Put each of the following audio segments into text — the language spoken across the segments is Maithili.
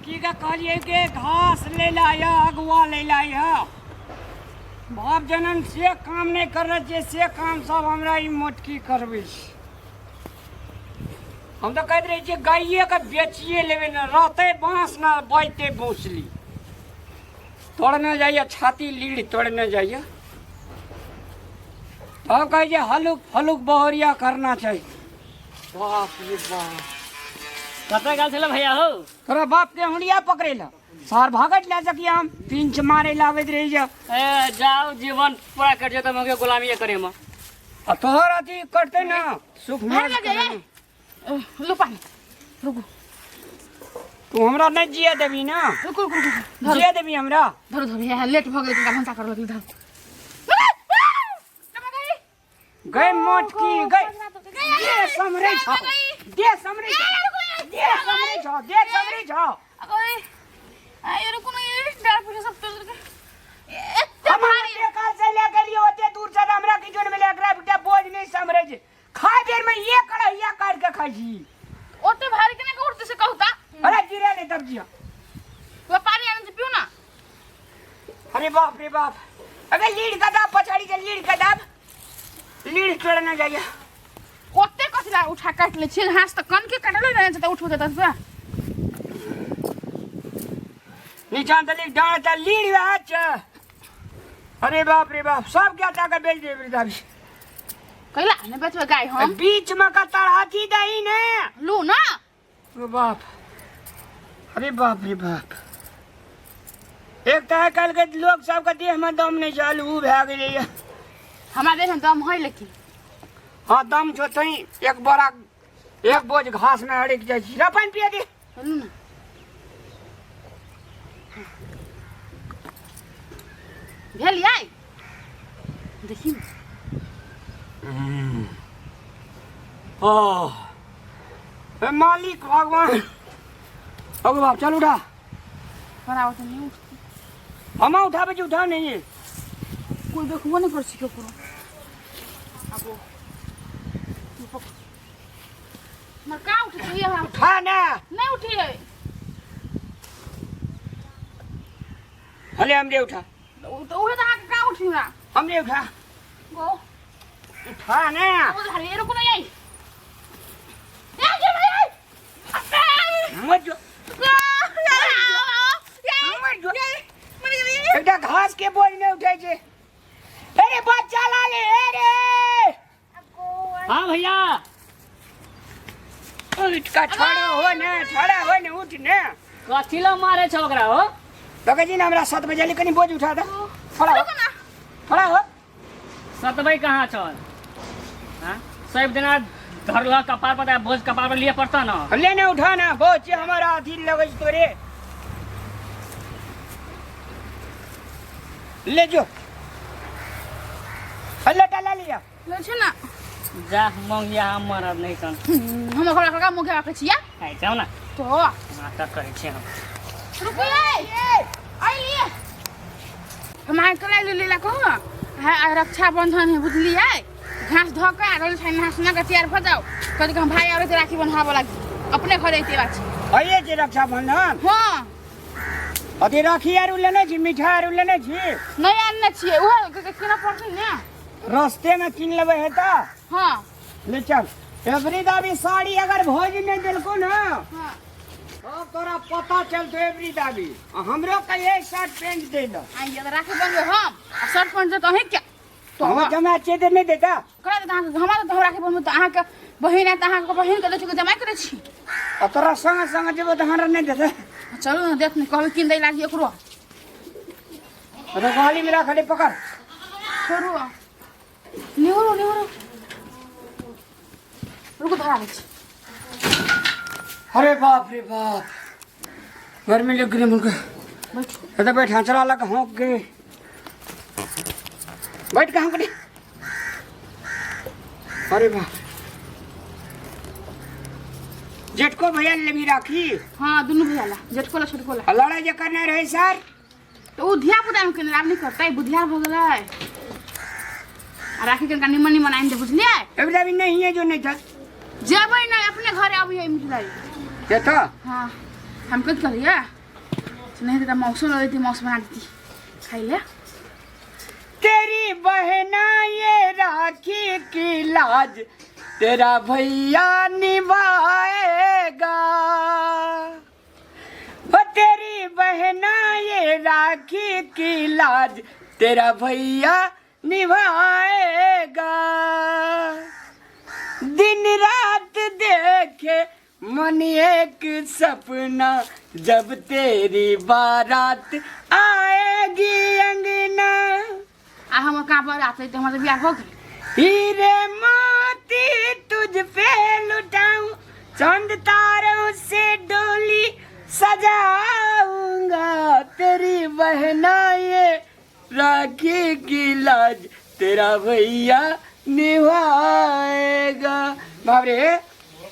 मोटकी के कहलिए के घास ले लाया अगुआ ले लाया बाप जनन से काम नहीं कर रहे छियै से काम सब हमरा ई मोटकी करबै छै। हम तऽ कहैत रहै छियै गाइए के बेचिए लेबै ने रहतै बाँस ने बजतै बौसली तोड़ने जाइए छाती लीढ़ तोड़ने जाइए तब कहै छै हलुक फलुक बहरिया करना चाही। बाप रे बाप, कतऽ गेल छलै भैया हो? तोरा बाप के हुंडिया पकड़े ला सार भागत ला सकिया हम पिंच मारे ला आबैत रही जा। ए जाओ जीवन पूरा कर जेतै मगे गुलामी करे म। आ तोहर अथी कटतै ना सुख भाग लगे लो पानी, रुकू। तू हमरा नहीं जिया देबी ना? रुकू रुकू रुकू, जिया देबी हमरा? धरो धरो, यहाँ लेट भ गेलै, तनिका भनसा कर लगली। धरो गई मोटकी गई, दे समरे छौ, दे समरे छौ, दे समरे छौ, दे समरे छौ। रुकू ना, ये डर पूछे सब तोड़ के एते हम भारी। ओते काल से ले गेलियै ओते दूर से, हमरा की जोन मिले एकरा बेटा बोझ नहीं समरे छै। खाय बेर में एक कढ़ैया काट के खाइ छी। ओते भारी केना के उठते से कहू ता। अरे गिरे नहीं तब जिया। वो पानी आने से पियो ना। अरे बाप रे बाप, अबे लीड का दाब पछाड़ी के लीड का दाब लीड तोड़ना जाइए। ओते कथी ला उठा काट ले छी घास त कन के काटले रहे छै त उठो देता से। नीचा तली डांड त लीड वह छ। अरे बाप रे बाप, सब क्या जाकर बेच दे वृद्धा भी। कैला ने बेचबे गाय हम? बीच में का तरहाथी दही ने लू ना। ओ बाप, अरे बाप रे बाप, एक तऽ आइ काल्हि के लोग सबके देह में दम नहीं चल ऊ भए गेलैया। हमरा देह में दम है लेकिन। हाँ दम छौ तैं एक बोरा एक बोझ घास में अड़कि जाइ छी। पानि पिया दे। चलू ना। भेल यै देखी ने। ओह हे मालिक भगवान, अगो बाप चल उठा। बनाओ तो नहीं उठती। हम उठाबै छी, उठा नहीं है। कोई देखबो नहीं कर छी ककरो। आबो हमर का उठै छै हमरा? उठा ना। नहीं उठिए। हले हमरे उठा। तो उहे त अहाँके का उठी हमरा? हमरे उठा। गो उठा ना। ओ धरे रुकू ना यही। ए गे भाई ए मत जो मत जो, एकटा घास के बोझ नहीं उठै छै। अरे बच्चा ला ले अरे। हाँ भैया उठ का छाड़ा हो ने, छाड़ा हो ने, उठ ने। कथी ला मारे छौ ओकरा हो? तो कहै छी ने हमरा 7 बजे ले कनी बोझ उठा दे। खड़ा हो, खड़ा हो। 7 बजे कहाँ छौ? हाँ सब दिना धरल कपार पर, बोझ कपार पर लिए पड़ता ना। ले ने उठा ना, बोझ छै हमारा अथी लगै छै तोरे। ले जो लोटा ला लिया। ले छै ना। जा मंगिया हम मरब नहीं सन। हम ओकरा का मुखिया राखै छियै। आइ जाउ ना। तो नाटक करै छियै हम। रुकू यै, आइ लिए हम आइ कला ले लेला कहो। हाँ रक्षाबंधन है बुझलियै। घास धऽ के आ रहल छै, नहा सुना के तैयार भऽ जाउ। कहै हम भाई आबै तऽ राखी बन्हाबऽ लागी अपने घरे अइते बात छै। आइए छै रक्षाबंधन? हाँ। अथी राखी आरू लेने छी, मिठाई आरू लेने छी? नहीं आनने छियै, उहे कीनऽ पड़तै ने। रस्ते में कीन लेबै हे तऽ। हाँ। ले चल। एवरी दाबी साड़ी अगर भौजी नहीं देलको ना, हाँ, तब तोरा पता चलतो। एवरी दाबी हमरो कहिए शर्ट पैंट दे दो। आइए तऽ राखी बनबै हम आ शर्ट पैंट दे तऽ अहीं के तो हमर जमा चेदर नहीं देता। करा देत अहाँके हमरा तऽ हम राखी बनबै तऽ अहाँके बहिन आयत, अहाँके बहिन के दै छी जमा करै छी। आ तोरा संग संग जेबो तऽ हमरा नहीं देता। चलू ने देख ने, कहबै कीन दै लागी एकरो। अरे गाली में रख ले, पकड़। छोड़ू निहुरू निहुरू, रुकू धरा दै छी। अरे बाप रे बाप, गर्मी लग गई मुझे। बैठू। तो बैठ, चला लग होंक गए। बैठ कहाँ करे? अरे बाप, जेठको भैया लेबी राखी? हाँ दुनू भैया ला, जेठको ला छोटको ला। आ लड़ाई जे करने रहे सर तऽ ओ धिया पुता मे केने आब नहि करतै, बुधियार भऽ गेलै। आ राखी कनिका निमन निमन आनि दे, बुझलियै? अभी अभी नहीं है जो नहीं था। जेबै नहि, अपने घरे अबियै मिठदाई। के तो हाँ। हम कथी कहलियै से नहीं तऽ मौसो लऽ लेती, मौस बना देती खाइ ले। तेरी बहना ये राखी की लाज तेरा भैया निभाएगा, हो तेरी बहना ये राखी की लाज तेरा भैया निभाएगा। दिन रात देखे मन एक सपना जब तेरी बारात आएगी अंगना। आ हमर कहाँ पर आते तऽ हमर तऽ बियाह भऽ गेल। हीरे मोती तुझ पे लुटाऊं, चंद तारों से डोली सजाऊंगा, तेरी बहना ये राखी की लाज तेरा भैया निभाएगा। बाप रे,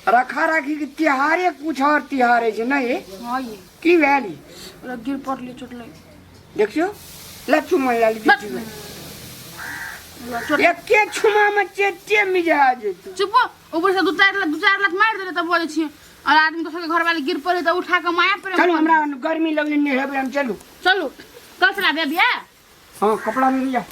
रखा राखी के तिहारे कुछ और तिहार है छै नहीं? हाँ ये। की भेल ई? ओकरा गिर पड़ली, चोट लागि। देखियो, लच्छू मन लाल। बस। चोट। एके छुमा में चेटे मिजा जेतौ। चुप, ऊपर से 2-4 लाख मारि देले तब बोलै छी और आदमी दोसर के घर वाले गिर पड़े तऽ उठा के माया प्रेम। चलू, हमरा गर्मी लगले, नहेबै हम, चलू। चलू, कल चलाबे बिया। हाँ, कपड़ा ले लिया।